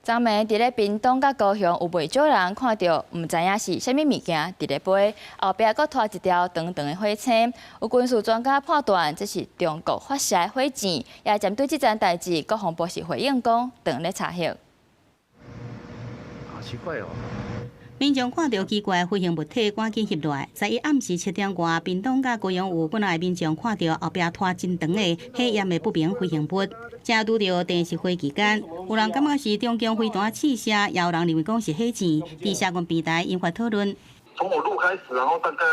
昨暝佇咧屏東佮高雄有袂少人看著，毋知影是啥物物件佇咧飛，後壁閣拖一條長長的火星。有軍事專家判斷，這是中國發射的火箭。也針對這件代誌，國防部是回應講，正咧查核。好奇怪哦！民眾看著奇怪飛行物體，趕緊翕落來。11暗時7點外，屏東佮高雄有幾若个民眾看著後壁拖真長的火焰的不明飛行物，正拄著電視會期間，有人感覺是中共飛彈試射，也有人認為講是火箭。佇社群平台引發討論。從我錄開始，然後大概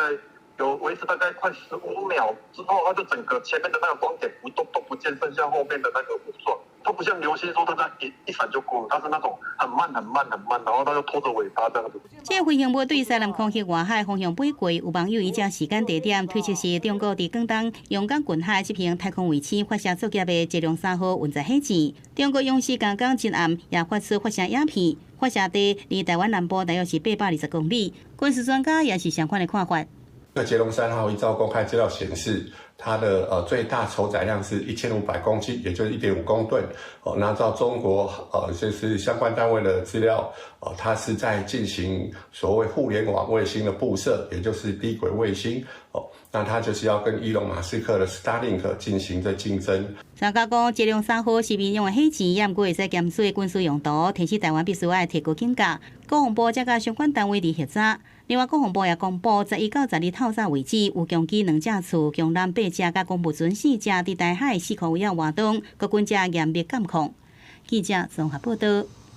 有維持大概快15秒之後，它就整個前面的那個光點不都不見，剩下後面的那個霧狀。它不像流星說它這樣一一閃就過了，它是那種很慢很慢很慢，然後它就拖着尾巴這樣子。這個飛行物對西南空域外海方向飛過，有網友依照時間地點推測是中國佇廣東陽江近海執行太空衛星發射作業的捷龍三號運載火箭。中國央視剛剛真暗也發出發射影片，發射地離台灣南部大約是820公里。軍事專家也是相款的看法。那捷龍三號依照公開資料顯示，它的最大承載量是1500公斤，也就是1.5公噸。哦，那照中國就是相關單位的資料，哦，它是在進行所謂互聯網衛星的布設，也就是低軌衛星。哦，那它就是要跟伊隆馬斯克的 Starlink 進行這競爭。專家講，捷龍三號是民用的火箭，也毋過會使兼做軍事用途，提醒台灣必須愛提高警覺。國防部則佮相關單位佇協查。另外，國防部也公布，11到12透早為止，有強機兩架次、強艦八隻、佮公務船四隻佇台海四箍圍仔活動，國軍正嚴密監控。記者綜合報道。